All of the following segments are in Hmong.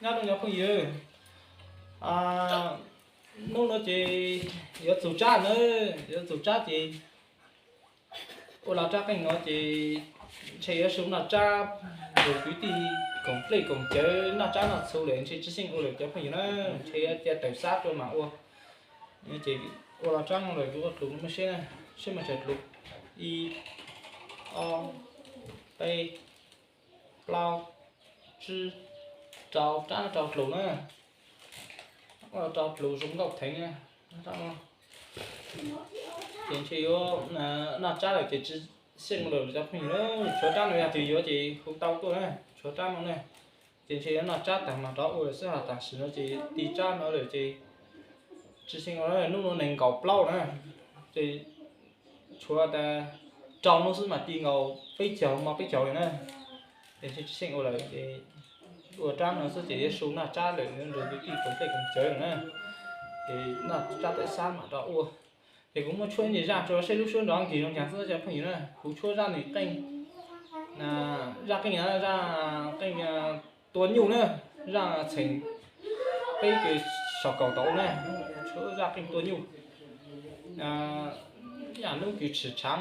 Nyob zoo cov phooj ywg, hnub no ces yuav txug tsab na, yuav txug tsab ces ua los rab qeej no ces ntshe yuav su noj tsab, tus kwv tij koom dlej koom cawv noj tsab noj txhuv lawm ntshe tsis xyeej ua lawm cov phooj ywg na, ntshe yuav cia tawm xab rua mam ua. Ces ua los tsab no lawm kuv ua dlus muaj siab, siab mas tsawg dlus, ib, ob, peb, plaub, tsib, rau, rab rau dlus na. Ua rau dlus zoo nkauj theev na. Ces ntshe yuav noj tsab lawm ces tsis xyeej ua lawm cov phooj ywg na, tshuav rab no yog tias yuav ces hu tau tuaj na, tshuav rab no na. Ces ntshe yuav noj tsab tag mas rov ua lawm xwb, ho tam sim no ces ti tsab no lawm ces tsis xyeej ua, hnub no nees nkaum plaub na, ces tshuav tas rau hnub xwb mas ti nkaus peb caug, hmo peb caug li na. Ces ntshe tsis xyeej ua lawm ces ua rab no xwb ces yuav su noj tsab lawm, yuav nrug kwv tij koom dlej koom cawv lawm na. Ces noj tsab tawm xab mam rov ua. Ces kuv muab tshuab ib zaj tso seb lub suab nrov nkig zoo cas xwb cov phooj ywg na. Kuv tshuab zaj nws qeej, zaj qeej, zaj qeej tua nyuj na, zaj txheem peb kws saum kaum tau ua na, tshuab zaj qeej tua nyuj. Yam hnub kws tshwm tshaav,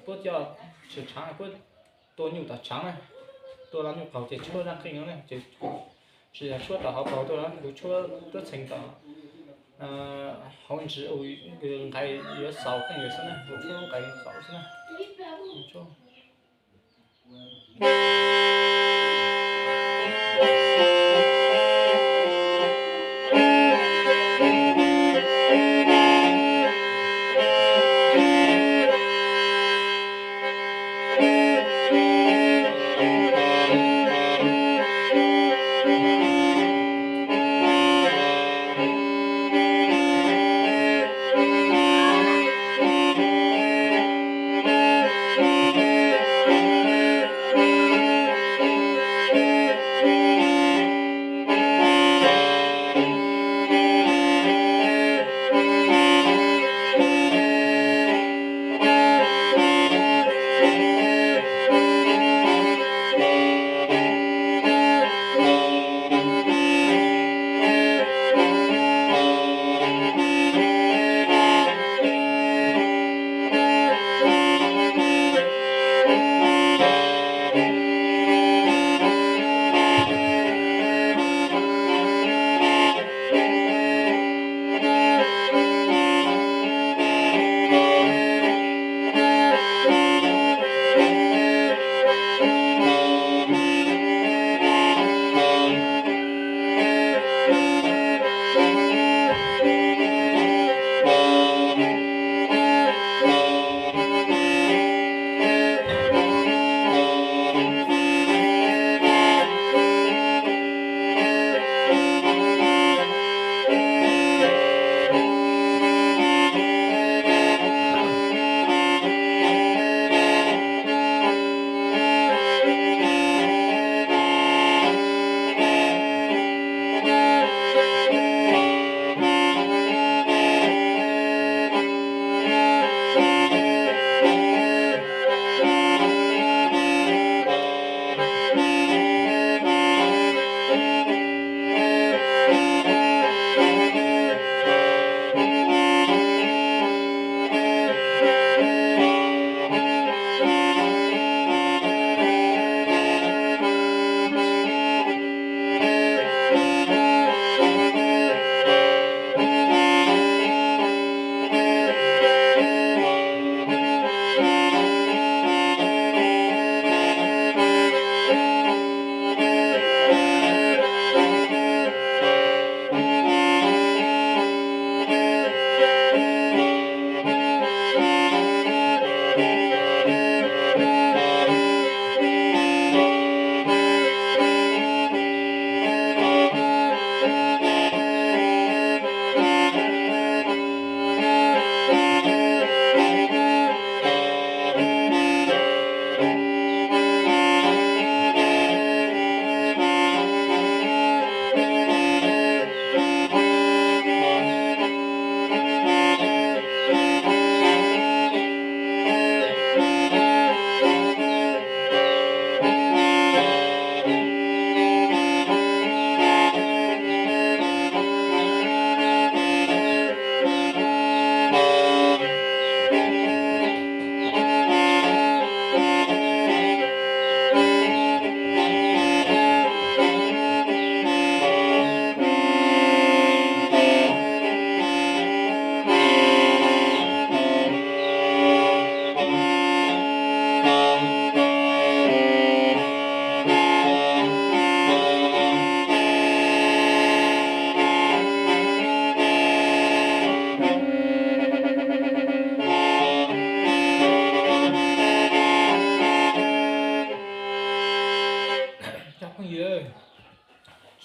puab coj tshwm tshaav puab tua nyuj tom tshaav na, tua los nyuj qaug ces tshuab zaj qeej no na, ces tsis yog tshuab tom hauv paus tuaj, kuv tshuab tuab txheem tom hauv ntsis, nqaij yuav xaus qeej lawm xwb na, kuv tshuab nqaij xaus xwb na.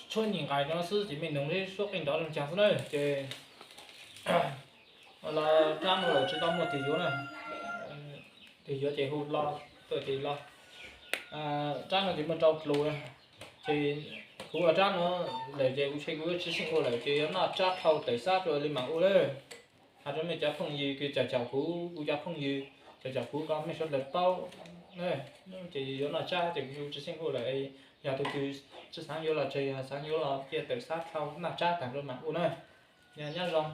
Tshuab nyim nqais no xwb ces me noog li suab qeej nrov zoo caag xwb na. Ces los rab no lawm tsis tau muaj tig yuav na, tig yuav ces hu los tuaj ces los. Rab no ces muaj rau dlus, ces kuv ua rab no lawm ces kuv tsis, kuv tsis xyeej ua lawm ces yuav noj tsab dhau tawm xab rua li mam ua lawm. Has rua mej cov phooj ywg kws caum caum kuv, kuv cov phooj ywg caum caum kuv kom mej sawv daws paub na, ces yuav noj tsab ces kuv tsis xyeej ua lawm. Yog tug twg tsis xaav yuav los tseg, yog xaav yuav los cia tawm xab dhau noj tsab taag rua mam ua na. Nyob zoo.